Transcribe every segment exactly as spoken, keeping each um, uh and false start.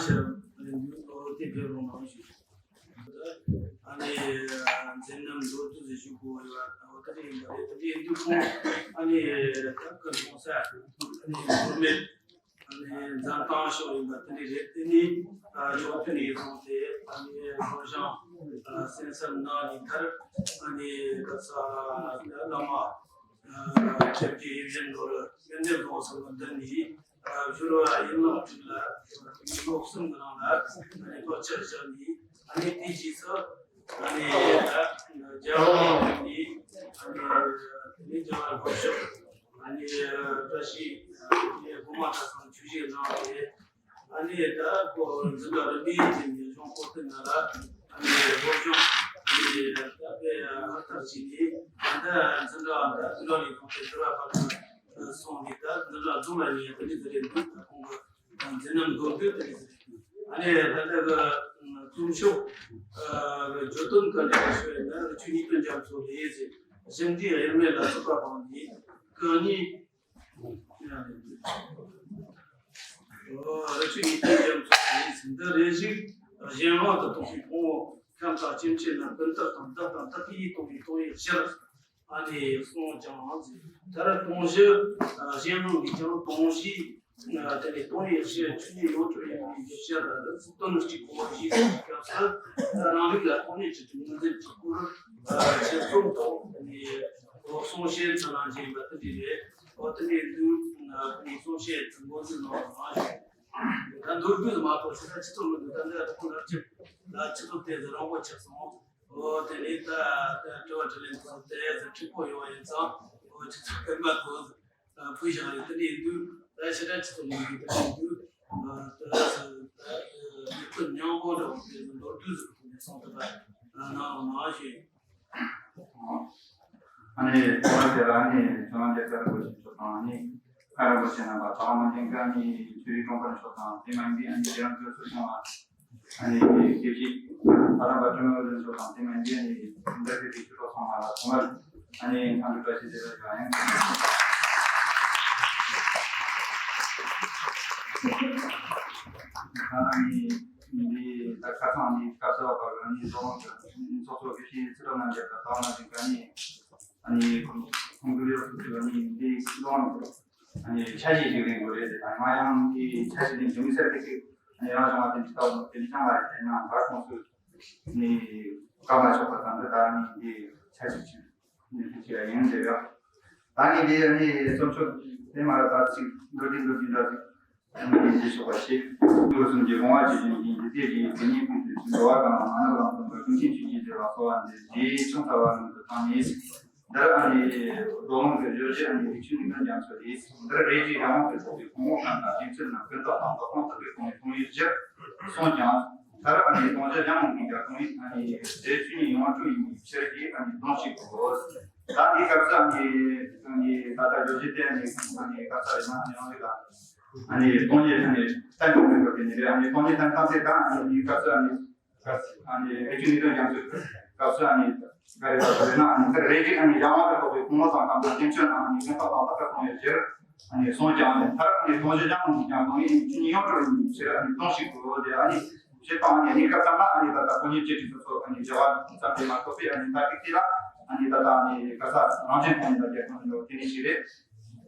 ཤར་རིང་ལུགས་ལོ་དེ་འཕེལ་རུང་ནང་ཞུ། ཨ་ནི་མཛད་རྣམ་མདོར་བསྡུས་ཟིག་ཞུ་དགོས་ཡོད་པ་དེ་ཡིན་པ་རེད། དེ་འདུག་ཁོང་ཨ་ནི་ད་སྐུ་གྲོངས་ས་ཨ་ནི་བོད་མི་ཨ་ནི་འཛིན་བཏང་ཤོག་ཡིན་པ་དེ་འདྲ་རེད། དེ་ནི་ཕྱོགས་མཐུན་ནས་བཟུང་སྟེ་ཨ་ནི་བོད་ཞང་གསན་བསམ་གནང་ནས་མཐར་ཨ་ནི་ག་ས་བླ་མ་ཁྱབ་ཀྱི་ཡིད་བཞིན་ནོར་བུ་དཔལ་ལྡན་བཟང་སོགས་ལ་འདི་ནི་བཞུགས་ཡིན་ལགས་ཁྲིད་ལ་ལོ་གསུམ་གྱི་ནང་ལ་ཨ་ནི་ལོ་བཅུ་བཞག་ནས་ཨ་ནི་དེའི་རྗེས་སུ་ཨ་ནི་རྒྱལ་བ་ནི་ཨ་ནི་དེ་ནི་རྒྱལ་བ་ལྷོ་ཕྱོགས་ཨ་ནི་བཀྲ་ཤིས་ཨ་ནི་སྒོ་མང་གྲྭ་ཚང་ཆོས་གཞིས་གནང་སྟེ། ཨ་ནི་ད་ཁོ་འཛིན་གྲྭ་རིམ་པས་ཀྱི་ཉེ་གཞུང་སྐོར་དུ་ན་ལ་ཨ་ནི་སློབ་སྦྱོང་ཨ་ནི་ད་དཔེ་ཧུར་ཐག་བྱས་ནས་ད་ལྟ་འཛིན་གྲྭ་ད་དུས་རབས་ནས་བཟུང་སྟེ་དུས་རབས་བར་དུ་སོང་ནས་ད་འཛིན་གྲྭ་རྫོང་ལ་ཉེ་དུ་ནས་དེ་རེད་འདུག་ད་ཁོང་གི་མཛད་རྣམ་མདོར་བསྡུས་དེ་རེད་ཟེར། ཨ་ནི་ད་ལྟ་གི་རྩོམ་ཤོག་གི་བརྗོད་དོན་ག་འདྲ་ཞུ་ཡ་ན་རི་ཆུ་ཉིས་སྟོང་རྒྱ་མཚོ་ལས་ཟེར་ཞིང་སྡེའི་དབྱེར་མེད་ལ་སོགས་པ་དང་ནི་གང་ཉིད། རི་ཆུ་ཉིས་སྟོང་རྒྱ་མཚོ་ལས་ཟེར་འདི་རེ་ཞིག་གཞན་དབང་དུ་གཏོང་བའི་ཕུང་བོ་ཁམས་དང་སྐྱེ་མཆེད་རྣམས་སྤུན་ཟླ་དང་བདག་དང་བདག་གིས་གཏོང་བའི་གཏོང་བའི་ཕྱིར། ཨ་ནི་གསུངས་ཀྱང་ཟེར། ད་རུང་དུང་ཞི་གཞན་དབང་གིས་ཀྱང་དུང་ཞི་དེ་ནས་དུང་ཡི་ཕྱིར་ཆུ་ནི་ཡོངས་གྲུབ་ཡིན་པའི་ཕྱིར་ལ་རི་སྟོན་གཅིག་གོ་བ་ཞིག་གི་སྐབས་སུ་རང་རིགས་ལ་ཐོགས་མེད་ཅིག་ཏུ་ངོས་འཛིན་གྱི་སྐོར་ཆེད་རྩོམ་དང་ནི་གསུང་བཤད་ཚུལ་ལ་འཇལ་བ་དེ་འདྲ་རེད། འོ་དེ་ནས་དུས་ནི་གསུང་བཤད་ཚུལ་འགོ་འཛིན་གནང་བ་མ་བྱུང་། ད་མདོར་བསྡུས་མ་གཏོགས་ཆེ་ས་ཆི་ཚོད་མི་འདུག་ད་འདི་ལ་ཐོག་ལ་ཅིག་ལ་ཆི་ཚོད་དེ་ཟེར་རང་མགོ་ཆག་སོང་། འོ་དེ་ནས་ད་ད་དྲི་བ་དྲིས་ལན་དེ་ཚོ་དེ་ཚོ་འཁྲུག་པོ་ཡོང་བ་ཡིན་ཙང་འོ་ཆུ་ཚོད་སྐར་མ་དགོས་ཕུལ་བཞག་རེད། དེ་ནས་འདུག་ད་ཞེ་དྲག་ཆུ་ཚོད་མི་འདུག་དེ་ནས་འདུག་ད་ད་ཡིག་ཐོག་མཉམ་པོ་འདྲ་བོ་དེ་ཚོ་མདོར་བསྡུས་སུ་གསུངས་ཐུབ་པ་གནང་རོགས་གནང་ཞུ། ཨ་ནི་ཁོ་རང་དེ་ལ་ཨ་ནི་ཁྱོད་རང་དེ་ལྟར་དགོས་ཞེས་ཆོག་དང་ཨ་ནི་ཁ་ར་དགོས་ཞེས་རྣམ་པ་ཚང་མ་ལྡན་ཀ་ཨ་ནི་ཆོས་རིག་ཀྲོང་པར་ཆོག་དང་དེ་མ་ཡིན་པའི་ཨ་ནི་དེ་རང་ཚོའི་སུ་སོང་བ། ཨ་ནི་དགེ་བཤེས་ཕ་རམ་པ་ཀྲུང་ལ་ལེན་ཚོ་དང་དེ་མིན་འདི་ནི་འདི་གི་དེ་ཚོ་ཚང་མ་ལ་ཚང་མ་ཨ་ནི་འཚམས་འདྲི་བཀྲ་ཤིས་བདེ་ལེགས་ཞུ་ཡིན། ད་ནི་འདི་ད་ཁ་སང་ནི་སྐབས་སུ་བབ་པ་ནི་རྫོང་གི་ཚོགས་གཙོ་དགེ་བཤེས་ཚེ་རབས་རྣམ་རྒྱལ་དང་དང་ན་ཅིག་ད་ནི་ཨ་ནི་ཁོང་ཁོང་གི་ལས་ཚོགས་ཀྱི་ནི་འདི་རྫོང་གི་ཨ་ནི་འཆར་གཞི་ཞིག་ལེན་དགོས་རེད་ཟེར་དང་ང་ཡང་དེའི་འཆར་གཞི་ལེན་རྒྱུ་མི་སེར་དེ་ཞིག་ཨ་ནི་རང་བྱུང་བ་དེ་འདྲ་ལྟ་བུ་དེ་འདྲ་བྱུང་བ་རེད། དེ་ན་ད་ཁོང་ཚོས་ནི་བཀའ་མ་ཆོག་པ་དང་འདི་ད་ནི་འདི་འཆར་གཞི་ཞིག་ནི་དེ་ཞིག་ཡིན་ཟེར་ཡ། ད་ནི་འདི་ཨ་ནི་བརྩམས་ཆོས་དེ་མ་ར་ད་ཅིག་འགྲོ་གི་འགྲོ་གི་འདྲ་ཟིག་ཨ་ནི་འདི་ཞོག་པ་ཞིག་འགྲོ་གསུམ་གྱི་དགོངས་པ་ཇི་བཞིན་ཡིན་གྱི་དེ་ཞིག་དེ་ཉིད་ཀུན་ཏུ་འགྲོ་བ་གང་ལ་མ་ནོར་ལམ་དུ་འགྲོ་ཀུན་མཁྱེན་ཆོས་ཀྱི་རྗེ་ལ་གསོལ་བ་འདེབས། དེའི་ཆུང་ཚ་བ་རྣམས་སུ་བཏང་ནས། འདིར་ཨ་ནི་རྡོ་ལུང་གི་བརྗོད་བྱེད་ཨ་ནི་རི་ཆུ་ཉི་སྟོང་རྒྱ་མཚོ་རེད། འདིར་རེ་ཞིག་རང་དབང་དུ་གྲགས་པའི་ཕུང་པོ་ཁམས་དང་སྐྱེ་མཆེད་རྣམས་ཀུན་རྟོག་དང་རྟོག་ལྡན་དག་གིས་གཏོང་བའི་གཏོང་བའི་གཞིར་གསུངས་ཀྱང་། མཐར་ཨ་ནི་དུང་ཞི་ལྗང་ལུང་གིས་ཀྱང་གཏོང་བའི་ཨ་ནི་དེ་ཆུ་ཉིད་ཡོངས་གྲུབ་ཡིན་པའི་ཕྱིར་གྱིས་ཨ་ནི་གདོང་ཞིག་གོ། ད་འདིའི་སྐབས་སུ་ཨ་ནི་ཨ་ནི་ད་ལྟ་བརྗོད་བྱེད་དེ་ཨ་ནི་ཨ་ནི་ག་ས་རེད་ན་ཨ་ནི་རང་རེད་ལ། ཨ་ནི་སྟོང་ཉིད་ཨ་ནི་གཏན་དུ་མི་དགོས་པའི་ནི་རེད། ཨ་ནི་སྟོང་ཉིད་དང་གང་ཟེར་ད་ཨ་ནི་འདིའི་སྐབས་སུ་ཨ་ནི། ཨ་ནི་རི་ཆུ་ཉི་སྟོང་རྒྱ་མཚོའི་སྐབས་སུ་ཨ་ནི་ག་རེ་ལབ་པ་རེད་ན་ཨ་ནི་འདིར་རེ་ཞིག་ཨ་ནི་ཡང་དག་ཏུ་རྟོགས་པའི་ཕུང་པོ་ཚང་ཁམས་དང་སྐྱེ་མཆེད་རྣམས་ཨ་ནི་ཀུན་རྟོག་དང་རྟོག་པས་གཏོང་བའི་ཕྱིར་ཨ་ནི་གསུངས་ཀྱང་ནི་མཐར་ཨ་ནི་དུང་ཞི་ལྗང་ལུང་གིས་ཀྱང་གཏོང་བའི་ཆུ་ཉིད་ཡོངས་གྲུབ་ཡིན་པའི་ཕྱིར་ཨ་ནི་གདོང་ཞིག་གོ། དེ་ཨ་ནི་ཞེས་དང་ཨ་ནི་གནས་སྐབས་ཙམ་ལ་ཨ་ནི་ད་ལྟ་ཁོ་ཉིད་ཅེས་བྲིས་སོ་སོ་ཨ་ནི་བྱ་བ་ཙམ་དེ་མ་གཏོགས་པའི་ཨ་ནི་མཐར་ཐུག་དེ་ལ་ཨ་ནི་ད་ལྟ་ཨ་ནི་ག་ས་རང་བཞིན་གཏོང་ནི་ལ་རྒྱལ་ཁོངས་ཡོད་དེ་ནི་ཞིག་རེད།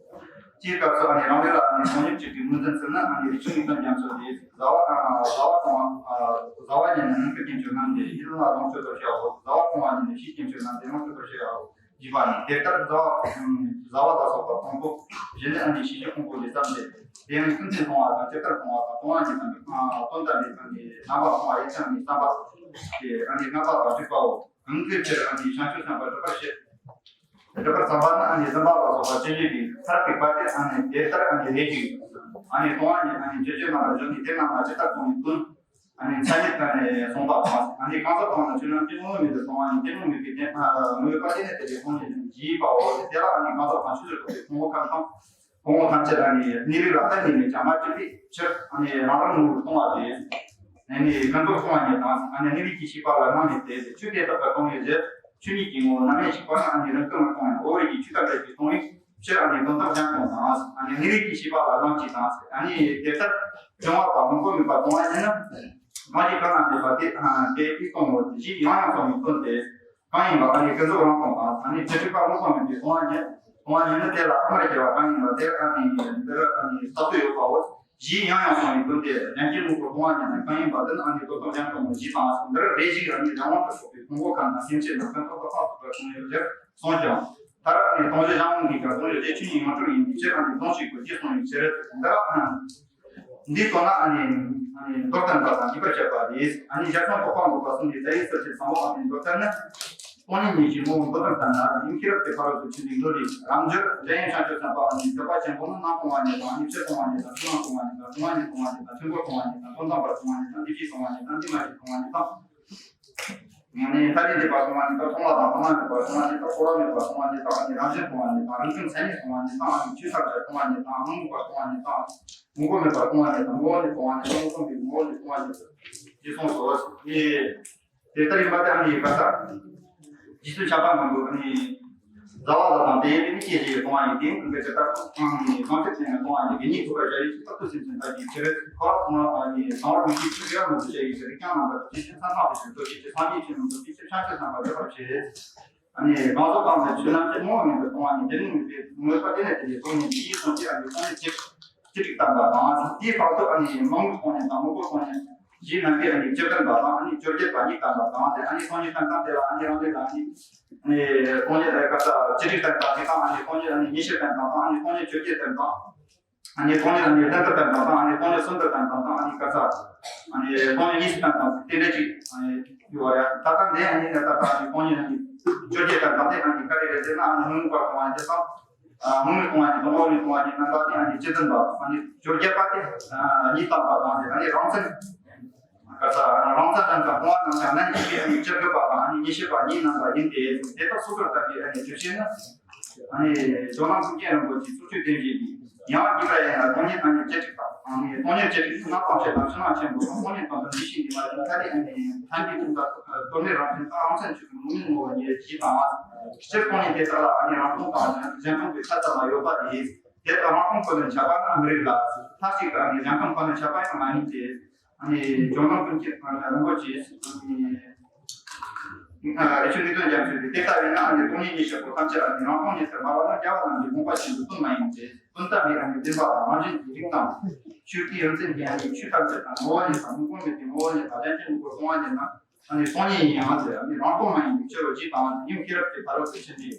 དེའི་སྐབས་སུ་ཨ་ནི་རང་རེ་ལ་ཨ་ནི་གདོང་ཉིད་ཅིག་གི་ངོས་འཛིན་ཟེར་ན་ཨ་ནི་རི་ཆུ་ཉི་སྟོང་རྒྱ་མཚོ་དེ་ཟླ་བ་དང་ཟླ་བ་དང་ཟླ་བ་ཉིད་ནི་ནམ་མཁའི་སྐྱེ་མཆེད་རྣམས་ཏེ། ཡིད་ལ་ལོངས་སྤྱོད་དུ་བྱའོ། ཟླ་བ་གང་བ་ཉིད་ནི་ཕྱིའི་སྐྱེ་མཆེད་རྣམས་ཏེ། ལོངས་སྤྱོད་དུ་བྱའོ། ཞེས་པ་ནི་དེ་ལྟར་ཟླ་བ་ཟླ་བ་ལ་སོགས་པ་དང་པོ་བཞི་ནི་ཨ་ནི་ཤེས་བྱའི་ཁུངས་པོ་ལས་བརྩམས་ཏེ། དེ་ཡང་ཀུན་མཁྱེན་མཐོང་བ་དང་ཇི་ལྟར་མཐོང་བ་དང་མཐོང་བ་ཉིད་དང་དོན་དམ་པའི་ཨ་ནི་རྣམ་པར་མཐོང་བ་ཡིད་ཀྱང་ནི་བསམ་པ་སྟེ་ཨ་ནི་ལྔ་པ་དང་དྲུག་པའོ། གང་གི་ཕྱིར་ཨ་ནི་བྱང་ཆུབ་སེམས་དཔའ་སྒྲུབ་པར་བྱེད། སྒྲུབ་པར་བསམ་པ་ནི་ཨ་ནི་སེམས་དཔའ་ལ་སོགས་པ་ཅི་ཡོད་པའི་མཐར་ཐུག་པ་སྟེ། ཨ་ནི་དེ་ལྟར་ཨ་ནི་ལས་ཀྱི་ཨ་ནི་གཏོང་བ་ཉིད་ཨ་ནི་འཇིགས་བྱེད་རྣམ་པར་བཞག་ནས་དེ་རྣམས་ལ་ཇི་ལྟར་གཏོང་བའི་ཀུན་ཨ་ནི་མཚན་ཉིད་ཀ་ནས་གསུངས་པ་དང་། ཨ་ནི་གང་ཟག་དང་ནི་ཆོས་རྣམས་ཀུན་དངོས་མེད་དུ་གཏོང་བ་ཉིད་ཀུན་དངོས་མེད་པའི་རྟེན་དངོས་པོ་རྟེན་ནི་དེ་ལས་གཏོང་ནས་བཞི་པའོ། དེ་ལ་ཨ་ནི་གང་ཟག་དང་ཆོས་སུ་གྲུབ་པའི་ཕུང་པོ་ཁམས་དང་། ཕུང་པོ་ཐམས་ཅད་ཨ་ནི་གནས་ལུགས་ལ་གཏན་ནས་ནི་བྱ་མ་བྱས་པའི་ཕྱིར་ཨ་ནི་རང་རང་ངོ་བོར་སྟོང་བ་སྟེ། ཨ་ནི་ཀུན་རྫོབ་སྟོང་བ་ཉིད་དང་ཨ་ནི་གནས་ལུགས་ཀྱི་ཤེས་པ་ལ་སྣང་ནས་ཏེ། ཆོས་དེ་དག་གི་སྟོང་བའི་གཞི་ཆོས་ཉིད་ཀྱི་ངོ་བོ་རྣམ་དབྱེ་གཅིག་པ་ནི་ཨ་ནི་རང་ཀུན་ལ་སྟོང་ཡང་འོག་རིགས་ཀྱི་ཆོས་ཐམས་ཅད་ཀྱི་སྟོང་བའི་ ཕྱིར་ཨ་ནི་དོན་དམ་སྦྱང་གཏོང་དང་། ཨ་ནི་ངེས་ལེགས་ཀྱི་ཤེས་པ་ལ་ལམ་གྱིས་དང་། ཨ་ནི་དེ་ལྟར་སྦྱོང་བ་དང་མང་པོ་མེད་པར་གཏོང་བ་ཡིན་ན། རང་གི་གང་ན་མེད་པ་དེ་དེ་ཡིད་གཏོང་ངོ་། བཞི་ཡང་ཡང་སོང་བའི་དོན་ཏེ། གང་ཡིན་པ་ཨ་ནི་ཀུན་རྫོབ་རང་སྟོང་དང་། ཨ་ནི་བྱེ་བྲག་པ་དངོས་པོ་མིན་པའི་སྟོང་བ་ཉིད། སྟོང་བ་ཉིད་ནི་དེ་ལ་ཐོག་མར་སྐྱེ་བ་གང་ཡིན་པ་དེ་ཨ་ནི་འདིར་ཨ་ནི་ས་བཅད་ཡོད་པའོ། བཞི་ཡང་ཡང་སོང་བའི་དོན་ཏེ། ཡང་སྐྱེ་དངོས་པོ་སྟོང་བ་ཉིད་ནི་གང་ཡིན་པ་དེ་ནི་ཨ་ནི་དོན་དམ་སྦྱང་གཏོང་ངོ་བཞི་དང་། འདིར་རེ་ཞིག་ཨ་ནི་གཞན་དབང་དུ་ཕྱོགས་པའི་ཕུང་པོ་ཁམས་དང་སེམས་ཅན་དང་ཀུན་རྟོག་པ་སོགས་སུ་གསུངས་ཡོད་ཅེས་གསུངས་ཀྱང་། མཐར་ཨ་ནི་སྟོང་གཞི་གཞན་དབང་གིས་ཀྱང་སྟོང་གཞི་ཆོས་ཉིད་ཡོངས་གྲུབ་ཡིན་པའི་ཕྱིར་ཨ་ནི་སྟོང་ཞིག་གོ་ཞེས་གསུངས་པའི་ཕྱིར། འདིར་ཨ་ནི། འདིའི་དོན་ལ་ཨ་ནི། ཨ་ནི་མདོར་བསྟན་པ་དང་རྒྱས་པར་བཤད་པ་རེད། ཨ་ནི་ཞར་བྱུང་རྟོག་པ་འགོག་པ་གསུམ་གྱི་རྩ་བའི་སྲོལ་གྱི་བཟང་པོ་ཨ་ནི་མདོར་བསྟན་ན། སྟོང་ཉིད་ཉིད་ཀྱི་ངོ་བོ་མདོར་བསྟན་ན། ཡུམ་ཤེས་རབ་ཀྱི་ཕ་རོལ་ཏུ་ཕྱིན་པའི་མདོ་ལས། རབ་འབྱོར་འཇམ་དབྱངས་བྱང་ཆུབ་སེམས་དཔའ་ཨ་ནི་སྟོང་པ་ཆེན་པོ་ནི་སྣང་སྟོང་བ་ཉིད་དང་། ཨ་ནི་ཕྱིར་སྟོང་བ་ཉིད་དང་། ཕྱི་ནང་སྟོང་བ་ཉིད་དང་། ཕྱི་ནང་སྟོང་བ་ཉིད་དང་། ཆོས་འཁོར་སྟོང་བ་ཉིད་དང་། དོན་དམ་པར་སྟོང་བ་ཉིད་དང་། འདུས་བྱས་སྟོང་བ་ཉིད་དང་། འདུས་མ་བྱས་སྟོང་བ་ཉིད་དང་། ཨ་ནི་ཐ་དད་མེད་པར་སྟོང་བ་ཉིད་དང་། སྟོང་པ་དང་སྟོང་པ་མེད་པར་སྟོང་བ་ཉིད་དང་། འཁོར་བ་མེད་པར་སྟོང་བ་ཉིད་དང་། ཨ་ནི་རང་བཞིན་སྟོང་བ་ཉིད་དང་། རང་བཞིན་མཚན་ཉིད་སྟོང་བ་ཉིད་དང་། ཨ་ནི་ཆོས་ཐམས་ཅད་སྟོང་བ་ཉིད་དང་། སྣང་བ་སྟོང་བ་ཉིད་དང་། དངོས་པོ་མེད་པར་སྟོང་བ་ཉིད་དང་། ངོ་བོ་ཉིད་སྟོང་བ་ཉིད་དང་། དངོས་པོ་མེད་པའི་ངོ་བོ་ཉིད་སྟོང་བ་ཉིད་དང་། ཞེས་གསུངས་སོ། ཨེ། དེ་ལྟར་ཡིན་པ་དེ་ཨ་ནི་ག་ས། རྗེས་སུ་ཆགས་པ་མང་པོ་ཨ་ནི། ཟླ་བ་ཟླ་དང་དེ་ཡིན་པའི་ཤེས་བྱའི་སྟོང་བ་ཡིན་ཏེ། ཀུན་གྱི་ཇི་ལྟར་སྟོང་ནི་སྟོང་ཆ་ཆེན་ནི་སྟོང་བ་ཉིད་ཀྱི་ཉིད་ཐུབ་པར་བྱ་བའི་ཕྱིར་རྟག་ཏུ་སེམས་ཅན་ཐམས་ཅད་ཀྱི་ཕྱིར། འཁོར་བ་སྟོང་བ་ཨ་ནི་སྟོང་བར་མི་བྱེད་ཕྱིར། དགེ་བ་མང་དུ་བྱ་བའི་ཕྱིར། རིགས་ཀྱང་རྣམ་པར་དག་ཅིང་སེམས་ཙམ་པའི་ཕྱིར། རྡོ་རྗེ་ཅན་སངས་རྒྱས་ཆོས་རྣམས་ཐོབ་པའི་ཕྱིར། བྱང་ཆུབ་སེམས་དཔའ་ཐོབ་པར་བྱེད། ཨ་ནི་སྣང་ཚུལ་དང་ནི་ཆོས་རྣམས་ཀྱི་སྣང་བ་མེད་པའི་སྟོང་བ་ཉིད་དེ་ནི་མེད་པའི་མོས་པ་དེ་ནི་དེ་ལས་སྟོང་ཉིད་ཀྱི་ཡིད་གསུངས་ཏེ། ཨ་ནི་སྟོང་ཉིད་ཅེས་བྱེ་བྲག་བསྟན་པ་དང་། དེའི་བར་དུ་ཨ་ནི་མང་པོ་སྟོང་ཉིད་དང་མང་པོ་སྟོང་ཉིད་ཞེས་རྣམ་པའི་ཨ་ནི་བཅུ་བསྟན་པ་དང་། ཨ་ནི་བཅོ་བརྒྱད་པ་གཉིས་བསྟན་པ་དང་། དེ་ཨ་ནི་སྟོང་ཉིད་བསྟན་སྟངས་དེ་ལ་ཨ་ནི་རང་རེ་ལ་ཨ་ནི་ཨ་ནི་སྟོང་ཉིད་ཨ་ག་ས་བཅུ་དྲུག་བསྟན་པ་གཅིག་དང་། ཨ་ནི་སྟོང་ཉིད་ཨ་ནི་ཉི་ཤུ་བསྟན་སྟངས་དང་། ཨ་ནི་སྟོང་ཉིད་བཅོ་བརྒྱད་བསྟན་སྟངས། ཨ་ནི་སྟོང་ཉིད་བདུན་དུ་བསྟན་སྟངས་དང་། ཨ་ནི་སྟོང་ཉིད་གསུམ་དུ་བསྟན་སྟངས་དང་། ཨ་ནི་ག་ས་ཨ་ནི་སྟོང་ཉིད་གཉིས་སུ་བསྟན་སྟངས་དེ་འདྲ་ཅིག་ཨ་ནི་ཡོད་རེད། ད་ལྟ་འདི་ཨ་ནི་ད་ལྟ་ཨ་ནི་སྟོང་ཉིད་ཨ་ནི་བཅོ་བརྒྱད་བསྟན་སྟངས་དེ་ཨ་ནི་ག་རེ་རེད་ཟེར་ན། ཨ་ནི་སྔོན་པོ་དང་ཨ་ནི་དེ་དང་། ཨ་སྔོན་མའི་སྟོང་བ་ཉིད་དང་འོག་མའི་སྟོང་བ་ཉིད་རྣམ་པ་དེ་ཨ་ནི་བཅུ་བདུན་པ་དང་། ཨ་ནི་བཅོ་བརྒྱད་པ་དེ་ཨ་གཉིས་བསྟན་པ་དང་། དེ་ཨ་ནི་རང་མཚན། ག་ས་རང་མཚན་ཙམ་དང་སྟོང་བ་རྣམས་ཀྱང་ནན་གྱིས་ཨ་ནི་བཅུ་དགུ་པ་དང་ཨ་ནི་ཉི་ཤུ་པ་གཉིས་རྣམ་པ་ཡིན་ཏེ། དེ་དག་སོ་སོར་བརྟགས་པའི་ཨ་ནི་སྒྲུབ་བྱེད་ནི། ཨ་ནི་ཇོ་ནང་ཀུན་མཁྱེན་རིན་པོ་ཆེས་ཚོགས་ཆོས་བསྟན་བཞིན་པའི་ཡང་རྒྱས་པ་ཡིན་ན། སྟོང་ཉིད་ཨ་ནི་བཅུ་དྲུག་དང་། ཨ་ནི་སྟོང་ཉིད་བཅུ་དྲུག་ནི་སྣང་སྟོང་ཆེན་དང་ཕྱི་ནང་ཆེན་པོ་དང་། སྟོང་ཉིད་དང་དུ་འདུས་བྱས་འདུས་མ་བྱས་ཐ་དད་ཨ་ནི་ཐ་དད་ཀུན་བཏགས་དོན་མེད་རང་བཞིན་དང་། རང་མཚན་ཆོས་སྐུ་དངོས་མེད་ངོ་བོ་ཉིད་བཞི་དང་། སྤྱིར་སྟོང་ཉིད་དེ་དག་ལ་ཨ་ནི་རང་སྟོང་དང་གཞན་སྟོང་གི་ཐ་དད་ལ་ཡོད་པ་རེད། དེ་ལྟར་རང་སྟོང་ཁོ་ནར་ཁྱབ་པ་ནི་མི་རིགས་ལ། མཐའ་གཅིག་ཏུ་ཨ་ནི་གཞན་སྟོང་ཁོ་ནར་ཁྱབ་པ་ཡང་མ་ཡིན་ཏེ། ཨ་ནི་ཇོ་ནང་ཀུན་མཁྱེན་རིན་པོ་ཆེས་ཨ་ནི་རི་ཆུ་ངེས་དོན་རྒྱ་མཚོས་དེ་ལྟ་བས་ན། ཨ་ནི་སྟོང་ཉིད་གཉིས་ཆར་པོ་ཐམས་ཅད་ཨ་ནི་རང་སྟོང་ཉིད་དུ་སྨྲ་བ་ནི་རྒྱལ་བ་རྣམས་ཀྱི་དགོངས་པ་བཞིན་དུ་དོན་མ་ཡིན་ཏེ། དོན་དམ་པའི་ཨ་ནི་བདེན་པ་དང་རང་བཞིན་གྱི་རིགས་དང་། ཆོས་སྐུའི་ཡོན་ཏན་གྱི་ཨ་ནི་ཆོས་ཐམས་ཅད་དང་། ངོ་བོ་ཉིད་དང་། དངོས་པོ་མེད་པའི་ངོ་བོ་ཉིད་དང་། གཞན་གྱི་དངོས་པོ་སྟོང་བ་ཉིད་ནི་ཨ་ནི་སྟོང་ཉིད་ཡིན་ཡང་ཟེར། ཨ་ནི་རང་སྟོང་མ་ཡིན་པའི་ཕྱིར་རོ། ཞེས་དང་། ཡུམ་ཤེས་རབ་ཀྱི་ཕ་རོལ་ཏུ་ཕྱིན་པའི་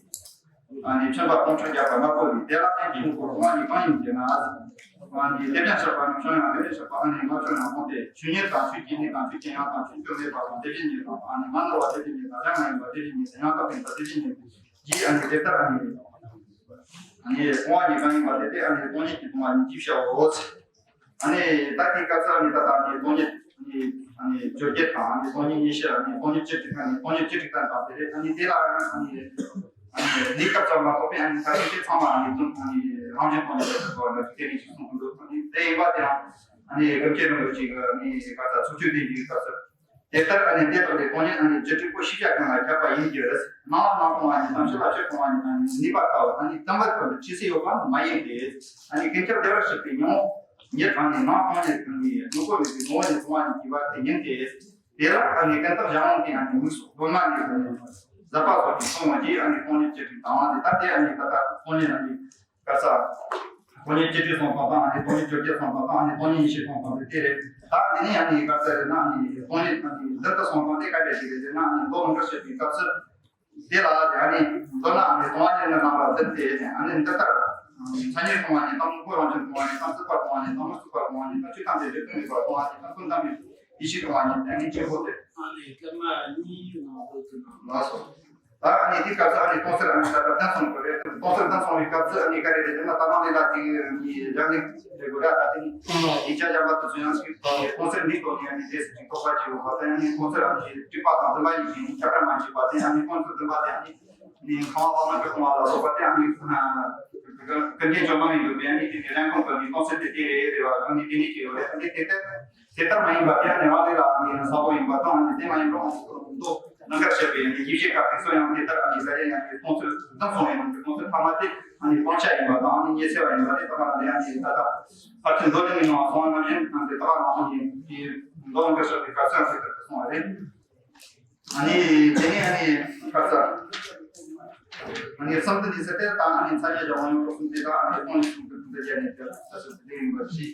ཨ་ནི་མཚོན་པ་སྟོང་ཕྲག་བརྒྱ་པ་ལྔ་པོ་ལས། དེ་ལ་གཏན་གྱི་དངོས་པོ་སྟོང་བ་ཉིད་གང་ཡིན་ཞེ་ན། ཨ་ནི་དེ་ཀྱང་ཆགས་པ་ནི་བྱུང་ཡང་དེ་ནི་ཆགས་པ་ཨ་ནི་མ་བྱུང་ཡང་སྟོང་སྟེ། ཆོས་ཉིད་དང་ཆོས་ཀྱི་གནས་དང་ཆོས་ཅན་ཡང་དང་ཆོས་ཅན་མེད་པ་དང་། དེ་བཞིན་ཉིད་དང་། ཨ་ནི་མ་ནོར་བ་དེ་བཞིན་ཉིད་དང་། གཞན་མ་ཡིན་པ་དེ་བཞིན་ཉིད་དང་། ཡང་དག་པའི་མཐའ་དེ་བཞིན་ཉིད་ཀྱིས་ཨ་ནི་དེ་ལྟར་ཨ་ནི་ཨ་ནི་སྟོང་བ་ཉིད་གང་ཡིན་པ་དེ་སྟེ། ཨ་ནི་སྟོང་ཉིད་ཀྱི་སྟོང་བ་ཉིད་ཅེས་བྱའོ། ཨ་ནི་ད་དེའི་སྐབས་སུ་ཨ་ནི་ད་ལྟ་ཨ་ནི་སྟོང་ཉིད་ཨ་ནི་ཨ་ནི་བཅོ་བརྒྱད་དང་། ཨ་ནི་སྟོང་ཉིད་ཉི་ཤུ། ཨ་ནི་སྟོང་ཉིད་བཅུ་དྲུག། ཨ་ནི་སྟོང་ཉིད་བཅུ་དྲུག་དང་དང་དེ་རེད། ཨ་ནི་དེ་ལ་ཨ་ནི་ཨ་ནི་གནས་སྐབས་ཙམ་མ་གཏོགས་པའི་ཨ་ནི་ཐ་སྙད་དེ་ཚང་མ་ཨ་ནི་དོན་ཨ་ནི་རང་བཞིན་སྟོང་ཉིད་དུ་གོ་བ་འདྲ་ཞིག་དེ་རིགས་ཤིག་གསུངས་འདུག་ཨ་ནི་དེ་ཡིན་པ་དེའང་ཨ་ནི་ཀུན་མཁྱེན་རིན་པོ་ཆེ་གི་ཨ་ནི་ག་ས་ཚོགས་ཆོས་བསྟན་པའི་སྐབས་སུ། དེ་ལྟར་ཨ་ནི་དེ་དག་ལས་སྟོང་ཉིད་ཨ་ནི་བཅུ་དྲུག་པོ་ཤེས་བྱ་ཀུན་ལ་ཁྱབ་པ་ཡིན་གྱི། སྣང་ལ་སྣང་སྟོང་བ་ཉིད་དང་། ཕྱི་ལ་ཕྱི་སྟོང་བ་ཉིད་དང་ནུས་པ་ལྟ་བུ་ཨ་ནི་དམ་པར་བར་དུ་འཁྲིད་སྲོལ་ཡོད་པ་མ་ཡིན་ཏེ། ཨ་ནི་ཀུན་ཁྱབ་བདེ་བར་གཤེགས་པའི་སྙིང་པོ་ཉིད་ཨ་ནི་སྣང་སྟོང་ཉིད་ཀུན་ནས་དངོས་པོ་མེད་པའི་ངོ་བོ་ཉིད་སྟོང་བ་ཉིད་ཀྱི་བར་དུ་ཡིན་ཏེ། དེ་ལ་ཨ་ནི་ཀུན་བརྟགས་གཞན་དབང་གིས་ཨ་ནི་དམིགས་སུ་གདོད་མ་ནས་ཟད་པ་སོགས་ཀྱིས་སྟོང་བ་ཉིད་ཨ་ནི་སྟོང་ཉིད་ཅེས་བྲིས་དང་། ཨ་ནི་ད་དེ་ཨ་ནི་ད་ལྟ་སྟོང་ཉིད་ཨ་ནི་ག་ས། སྟོང་ཉིད་བཅུ་དྲུག་སོང་སྟངས་དང་། ཨ་ནི་སྟོང་ཉིད་བཅོ་བརྒྱད་སོང་སྟངས་དང་། ཨ་ནི་སྟོང་ཉིད་ཉི་ཤུ་སོང་སྟངས་དེ་དེ་རེད། ད་འདི་ནི་ཨ་ནི་ག་ས་རེད་ན། ཨ་ནི་སྟོང་ཉིད་ཨ་ནི་འདི་ལྟར་སོང་སྟངས་དེ་ག་འདྲ་ཞིག་རེད་ཟེར་ན། ཨ་ནི་མདོ་མི་འགྲོ་བཤད་པའི་སྐབས་སུ། དེ་ལ་ཨ་ནི་མདོར་ན་ཨ་ནི་སྟོང་བ་ཉིད་ནི་རྣམ་པར་འཛིན་ཏེ། ཨ་ནི་འདི་ལྟར་མཚན་ཉིད་སྟོང་བ་ཉིད་དང་། དངོས་པོ་རང་བཞིན་སྟོང་བ་ཉིད་དང་། སྲིད་པ་སྟོང་བ་ཉིད་དང་། མི་སྲིད་པ་སྟོང་བ་ཉིད་དང་། ཆོས་ཐམས་ཅད་རིགས་ཀུན་མེད་པ་སྟོང་བ་ཉིད་དང་། ཀུན་བརྟགས་མེད་པའི་ཡེ་ཤེས་སྟོང་བ་ཉིད་དེ་ཨ་ནི་ཆོས་འཁོར་དེ། ཨ་ནི་སྐར་མ་གཉིས་ནང་དུ་དེ་ནང་ལགས་སོ། ད་ཨ་ནི་དེའི་སྐབས་སུ་ཨ་ནི་སྟོང་གསལ་ཨ་ནི་ད་ལྟ་གདན་སོང་དགོས་རེད། སྟོང་གསལ་གདན་སོང་བའི་སྐབས་སུ་ཨ་ནི་ག་རེ་རེད་ཟེར་ན། ད་ནང་ལས་ད་དེ་ནི་སྦྱང་ནས་རེད་དགོས་ར། ད་དེ་ནི་ཡིག་ཆ་སྦྱང་བ་དེ་ཚོ་ཡང་ཞིག་སྟོང་གསལ་འདི་སྟོང་ནས་ཨ་ནི་རྗེས་སུ་ཅིག་རྟོགས་པ་བྱེད་དགོས་པ་དང་། ཨ་ནི་སྟོང་གསལ་ཨ་ནི་དྲུག་པ་དང་བདུན་པ་ཡིན་ཞིང་ཁྱབ་བསྒྲགས་མ་བྱས་པ་དེ། ཨ་ནི་སྟོང་གསལ་བདུན་པ་དེ་ཨ་ནི་ནི་ཁང་བ་བླ་མ་གི་སྟོང་བ་ལ་སོགས་པ་དེ་ཨ་ནི་ཀུན་མཁྱེན་ཇོ་མང་ཡིན་འདུག་པས། ཨ་ནི་དེ་ནི་རང་ཁོང་གི་ནི་སྟོང་གསལ་དེ་དེ་རེད་རེད་བ། ཨ་ནི་དེ་ནི་ཅི་ཡོད་རེད། ཨ་ནི་དེ་ལྟར་དེ་ལྟར་མ་ཡིན་པ་དེ་ཨ་ནི་རང་རེད་ལ། ཨ་ནི་ས་བོ་ཡིན་པ་དང་། ཨ་ནི་དེ་མ་ཡིན་རུང་མདོ། གནང་བཀའ་བཤད་པའི་ཡང་ནི་ཡིད་བཞིན་སྐབས་དེ་ཚོ་ཡང་དེ་ལྟར་ཨ་ནི་ཟ་ཡ་ཡང་ནི་གཏོང་ཚུལ་བདག་སོང་ཡང་ནི་གཏོང་ཚུལ་ཐ་མ་དེ་ཨ་ནི་སྤང་བྱ་ཡིན་པ་དང་ཨ་ནི་ཉེ་ཚེ་བ་ཡིན་པ་དེ་ད་ག་ནང་ལ་ཡང་ནི་ད་ལྟ་ཕར་ཚུར་མདོ་ལས་མི་ཡོང་བ་སོང་བ་ནང་བཞིན་ཨ་ནི་ད་ག་ནང་ཨ་ནི་དེ་མདོ་ལ་བཀའ་བཤད་པའི་སྐབས་སུ་ཡང་དེ་ལྟར་དུ་སོང་བ་རེད། ཨ་ནི་དེ་ནས་ཨ་ནི་ཁ་ས་ཨ་ནི་བསམ་གཏན་དེ་ཟེར་ཏེ་ད་ཨ་ནི་མཚན་ཉིད་ཀྱི་དབང་ཡོད་པ་གསུམ་དེ་ད་ཨ་ནི་སྟོང་ཉིད་གསུམ་དུ་འདི་རྒྱ་ནས་དེ་ལ་ས་སུ་དེ་ཡིན་པ་ཞིག་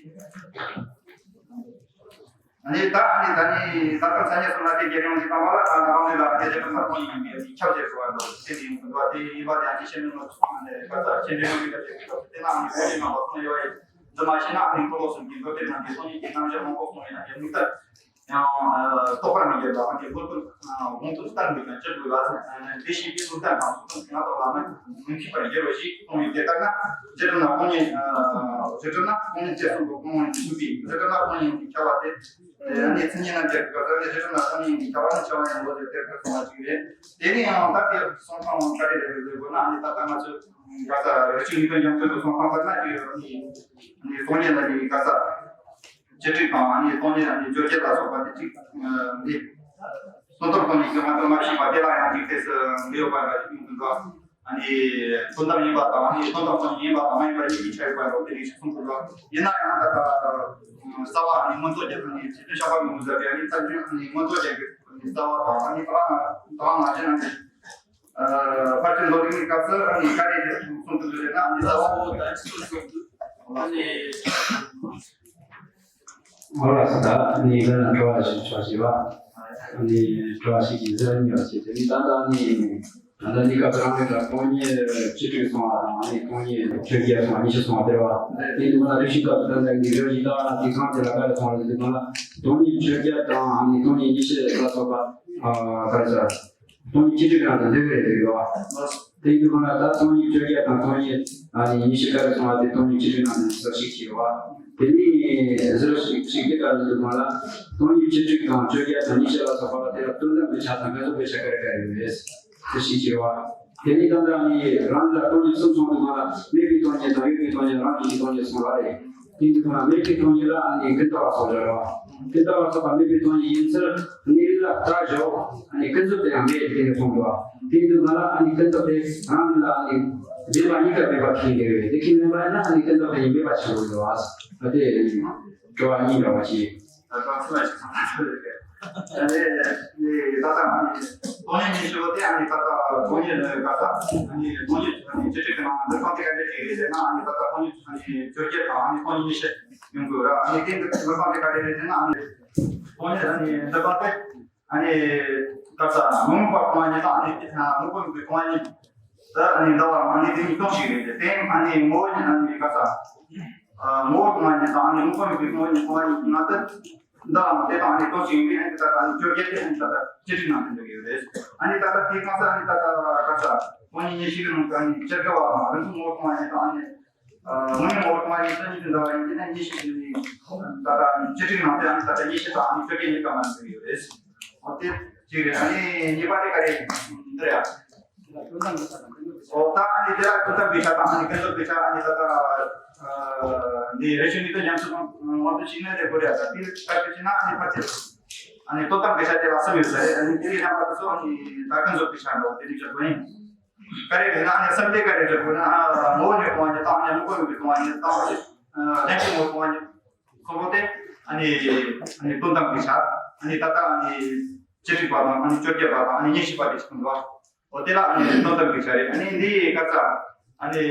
ཨ་ནི་ད་ཨ་ནི་ད་ནི་ད་ལྟ་མཚན་ཉིད་གསུམ་ལ་དེ་རྒྱ་ཡོང་གི་ད་བ་ལ་ད་ནི་རང་ལུགས་ལ་ཨ་ནི་དེ་ལ་ས་སྟོང་ཉིད་ཡིན་པའི་ཁྱབ་བྱེད་སོ་བ་དང་དེ་ཡིན་པ་དེ་ཡིན་པ་དེ་ཨ་ནི་ཤེས་མིན་ལ་ཨ་ནི་ཁ་ས་ཤེས་འདྲེན་ཡོང་གི་ད་དེ་དེ་ན་ཨ་ནི་དེ་ནང་པ་གསུམ་ཡོད་ཡིན། འདི་མ་ཤེས་ན་ཨ་ནི་འཁོར་ལོ་གསུམ་གྱི་མདོ་སྡེ་ནང་གི་སྟོང་ཉིད་ཀྱི་རྣམ་གཞག་མང་པོ་གསུངས་ཡོད་ན་ཡང་མིག་ལྟར་ཡང་རྟོགས་པར་མི་འགྱུར་བ་ཨ་ནི་དངོས་པོ་དངོས་པོ་ལྟར་མིག་དང་ཅི་དགོས་ལ་འདི་ཤེས་པའི་དངོས་བསྟན་དང་སོ་སོ་ང་དང་བླ་མ་མི་མཁས་པར་འགྱུར་བ་ཞིག་གསུངས་ཡོད། དེ་ལྟར་ན་རྗེ་དྲི་ན་སྟོང་ཉིད་རྗེ་དྲི་ན་སྟོང་ཉིད་ཅེས་གསུངས་པའི་སྟོང་ཉིད་ཀྱི་ཤུགས་པའི་རྗེ་དྲི་ན་སྟོང་ཉིད་ཀྱི་ཁྱབ་པ་དེ་ཨ་ནི་མཚན་ཉིད་རྣམ་བཅད་ཀྱི་སྐབས་སུ་ཨ་ནི་རྗེ་དྲི་ན་སྟོང་ཉིད་ཀྱི་ཁྱབ་པ་ནི་ཁྱབ་པ་ཡང་ལོ་དེ་དེར་ཁ་སོང་བ་ཞིག་རེད། དེ་ནས་ཡང་ད་དེ་གསུང་སྟངས་ག་རེ་རེད་ཟེར་དགོས་ན་ཨ་ནི་ད་ལྟ་ང་ཚོས་ག་ས་རེ་ཆུ་ཡིན་པའི་ཡང་ཚོད་དུ་སོང་ཁང་པ་ན་ཅིག་ཡོད་ནི་ནི་སྟོང་ཉིད་ལ་ནི་ག་ས་བཅུ་དྲུག་དང་ཨ་ནི་སྟོང་ཉིད་ཨ་ནི་བཅོ་བརྒྱད་ལ་སོགས་པ་དེ་ཅིག་འདི་སོ་ཐོབ་སྟོང་ཉིད་ཀྱི་ང་ཚོ་མ་ཤེས་པ་དེ་ལ་ཡང་ཅིག་ཏེ་སི་འདི་ཡོད་པ་འདྲ་ཞིག་ཡོང་གི་འདུག་ཨ་ནི་དོན་དམ་ཡིན་པ་དང་ཨ་ནི་དོན་དམ་སྟོང་ཉིད་ཡིན་པ་དང་མ་ཡིན་པ་གཉིས་ཀྱི་ཆ་ཡོད་པ་འདྲ་དེ་རིགས་ཤིག་གསུང་གི་འདུག་ཡིན་ན་ཡང་ད་ལྟ་རྩ་བ་ཨ་ནི་མངོན་རྟོགས་རྒྱལ་ཁབ་ནི་ཆེད་དུ་བྱ་བ་མི་འདུག་ཟེར་བའི་ཨ་ནི་རྩ་བརྒྱུད་ཨ་ནི་མངོན་རྟོགས་རྒྱལ་ཁབ་ནི་རྩ་བ་དང་ཨ་ནི་ད་ང་ད་ང་ཅན་ཨ་ནི། ཕར་ཕྱིན་ལོ་རིམ་གྱི་སྐབས་སུ་ཨ་ནི་བཀའ་དྲིན་གསུང་དུ་འདུག་ན་ཨ་ནི་ད་ཨོ་ད་ཅི་གསུང་དུ་ཨ་ནི་ཨོ་ལ་ས་ད་ཨ་ནི་ད་ན་འགྲོ་བ་ཞིག་ཆོག་ཞེས་པ་ཨ་ནི་འགྲོ་བ་ཞིག་གིས་ཟེར་ཉོ་ཞེས་དེ་ནི་ད་ད་ཨ་ནི་ད་ལྟ་གནས་སྐབས་རང་རེ་ལ་སྟོང་ཉིད་བཅུ་དྲུག་སོང་བ་དང་ཨ་ནི་སྟོང་ཉིད་བཅོ་བརྒྱད་སོང་བ་ཉི་ཤུ་སོང་བ་དེ་བ་དེ་འདུག་ན་རེ་ཞིག་སྐབས་སུ་ད་ལྟ་འདི་རེ་ཞིག་ད་ན་དེ་གང་དེ་ལ་ག་རེ་སོང་བ་རེད་འདུག་ན་སྟོང་ཉིད་བཅོ་བརྒྱད་དང་ཨ་ནི་སྟོང་ཉིད་ཉི་ཤུ་ལ་སོགས་པ་ག་རེ་ཟེར། སྟོང་ཉིད་བཅུ་དྲུག་ནང་དུ་འདུས་པའི་རིགས་ཡོད། དེ་ཡིན་དུས་ཁོ་ན་ད་སྟོང་ཉིད་བཅོ་བརྒྱད་དང་སྟོང་ཉིད་ཨ་ནི་ཉི་ཤུ་ག་རེ་སོང་བ་དེ་སྟོང་ཉིད་བཅུ་དྲུག་ནང་དུ་ཟུར་ཞིག་བྱས་ཡོད། དེ་ནས་ཟུར་ཞིག་ཞིག་དེ་ག་རེ་འདུག་ཁོ་ན་སྟོང་ཉིད་བཅུ་དྲུག་དང་བཅོ་བརྒྱད་དང་ཉི་ཤུ་ལ་སོགས་པ་ལ་དེ་ལ་དོན་དམ་གྱི་ཆ་དང་ཀུན་རྫོབ་ཀྱི་ཆ་ག་རེ་ག་རེ་ཡོད་རེད། ཟུར་ཞིག་བྱས་ཡོད། དེ་ནས་ད་ལྟ་ནི་རང་ལ་སྟོང་ཉིད་གསུམ་སོང་དུས་ཁོ་ན་མེད་པའི་སྟོང་ཉིད་དང་ཡོད་པའི་སྟོང་ཉིད་རང་བཞིན་གྱི་སྟོང་ཉིད་གསུམ་ལ་རེད། དེ་འདི་ཁོ་ན་མེད་པའི་སྟོང་ཉིད་ལ་ཨ་ནི་ཀུན་བཏགས་པ་སོགས་ཡོད་རེད་བ། ཀུན་བཏགས་པ་སོགས་པ་མེད་པའི་སྟོང་ཉིད་ཡིན་ཚུལ་གནས་ལུགས་ལ་ལྟ་ཞོག་ཨ་ནི་ཀུན་རྫོབ་དེ་ཡང་མེད་དེ་ནི་མཐོང་དགོས་བ། དེ་འདི་ང་ལ་ཨ་ནི་ཀུན་བཏགས་དེ་རང་ལ་ཨ་ནི་བདེན་པ་གཉིས་ཀ་མེད་པ་ཁས་ལེན་རེད། དེ་ཁས་ལེན་པ་ཡིན་ན་ཨ་ནི་ཀུན་བཏགས་དེ་ཡང་མེད་པ་ཆགས་འགྲོ་གི་རེད་བ། ཨ་དེ་སྤྲོ་བ་གཉིས་འདྲ་བ་ཅིག་ད་ལྟ་སུ་ལ་ཞིག་ཚང་མ་ཚོད་རེད། ཨ་ནི་ད་ལྟ་ཨ་ནི་སྟོང་ཉིད་ཉི་ཤུ་པོ་དེ་ཨ་ནི་ད་ལྟ་སྟོང་ཉིད་ནི་ག་ས་ཨ་ནི་སྟོང་ཉིད་ཨ་ནི་བཅུ་དྲུག་གི་ནང་འདི་སྟོང་ཉིད་ག་འདྲ་ཅིག་རེད་ཟེར་ན་ཨ་ནི་ད་ལྟ་སྟོང་ཉིད་ཨ་ནི་བཅོ་བརྒྱད་དང་ཨ་ནི་སྟོང་ཉིད་ཉི་ཤུ་ཡོང་དགོས་ར། ཨ་ནི་དེ་འདི་འདི་སྟོང་ཉིད་ག་འདྲ་རེད་ཟེར་ན་ཨ་ནི་སྟོང་ཉིད་ཨ་ནི་འདི་སྟོང་དེ་ཨ་ནི་ག་ས་དངོས་པོ་སྟོང་ཉིད་དང་ཨ་ནི་དངོས་པོ་མེད་པའི་སྟོང་ཉིད་དེ་ཨ་ནི་འདྲ་བ་ཨ་ནི་དེ་གཉིས་སྟོང་ཞིག་རེད། དེ་ཨ་ནི་ངོ་བོ་ཉིད་ཨ་ནི་ག་ས་ངོ་བོ་སྟོང་ཉིད་དང་ཨ་ནི་དངོས་པོ་མེད་པའི་སྟོང་ཉིད་སྟོང་ཉིད་ང་ཚོ། འདི་ལའང་དེ་དང་ཨ་ནི་སྟོང་ཞིང་ཡིན་པས་ཨ་ནི་ད་ལྟ་ཨ་ནི་བཅོ་བརྒྱད་དེ་ཨ་ནི་ད་ལྟ་བཅུ་དྲུག་ནང་དུ་འདུ་གི་ཡོད་རེད། ཨ་ནི་ད་ལྟ་དེའི་སྐབས་སུ་ཨ་ནི་ད་ལྟ་ག་ས་སྟོང་ཉིད་ཉི་ཤུ་གི་ནང་དུ་ཨ་ནི་བཅུ་དགུ་བ་དང་རིང་ཐུང་ངོ་བོ་སྟོང་ཉིད་དང་ཨ་ནི་ཨ་དངོས་གཉེན་ངོ་བོ་སྟོང་ཉིད་དང་གཉིས་སུ་འདྲ་བ་ཡིན་གྱི་ན་ཉི་ཤུ་ནི་ད་ལྟ་ཨ་ནི་བཅུ་དྲུག་ནང་དུ་ཨ་ནི་ད་ལྟ་ཉི་ཤུ་དང་ཨ་ནི་བཅོ་བརྒྱད་གཉིས་ཀ་མ་འདུ་གི་ཡོད་རེད། འོ་དེ་གཅིག་རེད། ཨ་ནི་གཉིས་པ་དེ་ག་རེ་འདི་རེད། ཨོ་ད་ཨ་ནི་དེ་ལ་ཀུན་བཏགས་པའི་ཆ་དང་ཨ་ནི་ཀུན་རྫོབ་པའི་ཆ་ཨ་ནི་ད་ལྟ་འདི་རེ་ཞིག་ནི་ད་ཉམས་སུ་མང་དུ་ཞིག་ནས་རེ་དགོས་རེད། ད་དེ་ལྟར་དུ་ཕྱིན་ན་ཨ་ནི་ཕར་ཕྱིན་ཨ་ནི་དོན་དམ་གྱི་ཆ་དེ་ལ་གསུམ་ཡོད་ས་རེད། ཨ་ནི་དེ་ལས་རྣམ་པ་དེ་ཚོ་ཨ་ནི་ད་ཀུན་རྫོབ་པའི་ཆ་འདྲ་བོ་དེ་ནི་བྱ་དགོས་ཡིན། ག་རེ་རེད་ན་ཨ་ནི་གསུམ་དེ་ག་རེ་བྱ་དགོས་ན་ཨ་ངོ་བོ་ཉིད་སྟོང་པ་ཉིད་དང་ཨ་ནི་དངོས་པོ་མེད་པའི་སྟོང་པ་ཉིད་དང་ཨ་ནི་ལྷན་སྐྱེས་ངོ་བོ་སྟོང་པ་ཉིད་གསུམ་པོ་དེ་ཨ་ནི་ཨ་ནི་དོན་དམ་གྱི་ཆ་ཨ་ནི་ད་ལྟ་ཨ་ནི་བཅུ་དྲུག་པ་དང་ཨ་ནི་བཅོ་བརྒྱད་པ་དང་ཨ་ནི་ཉི་ཤུ་པ་དེ་ཞིག་འདུག་འོ་དེ་ལ་ཨ་ནི་དོན་དམ་གྱི་ཆ་རེད། ཨ་ནི་འདི་ག་ས་ཨ་ནི་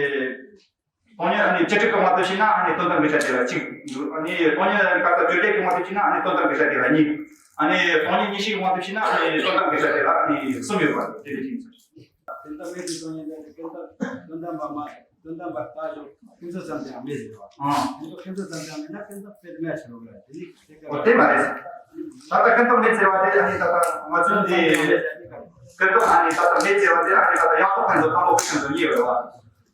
སྟོང་ཉིད་ཨ་ནི་བཅུ་དྲུག་གི་མ་གཏོགས་ཤེ་ན་ཨ་ནི་དོན་དམ་གྱི་ཆ་དེ་ལ་གཅིག་འདུག་ཨ་ནི་སྟོང་ཉིད་ག་ས་བཅོ་བརྒྱད་ཀྱི་མ་གཏོགས་ཤེ་ན་ཨ་ནི་དོན་དམ་གྱི་ཆ་དེ་ལ་གཉིས། ཨ་ནི་སྟོང་ཉིད་ཉི་ཤུ་གི་མ་གཏོགས་ཤེ་ན་ཨ་ནི་དོན་དམ་གྱི་ཆ་དེ་ལ་ཨ་ནི་གསུམ་ཡོད་པ་དེ་ལས་གཅིག་ཡིན་ས་རེད། དོན་དམ་མེད་པའི་སྟོང་ཉིད་དེ་ཀུན་བཏགས་དོན་དམ་པ་མ་དོན་དམ་པར་ལྟ་ཞོག་ཀུན་རྫོབ་ཙམ་དེའང་མེད་ཟེར་བ། ཨང་། ཀུན་རྫོབ་ཀུན་རྫོབ་ཙམ་དེའང་མེད་ན་ཀུན་རྫོབ་དཔེ་མེད་ཆ་རོགས་རེད། དེ་ནི་དེ་ཀ་འོ་དེ་མ་རེད། ད་ལྟ་ཀུན་རྫོབ་མེད་ཟེར་བ་དེ་ཨ་ནི་ད་ལྟ་ང་ཚོས་འདི་ཀུན་རྫོབ་ཨ་ནི་ད་ལྟ་མེད་ཟེར་བ་དེ་ཨ་ནི་ད་ལྟ་ཡང་དག་ཀུན་རྫོབ་དང་ལོག་པའི་ཀུན་རྫོབ་གཉིས་ཡོད་རེད་བ།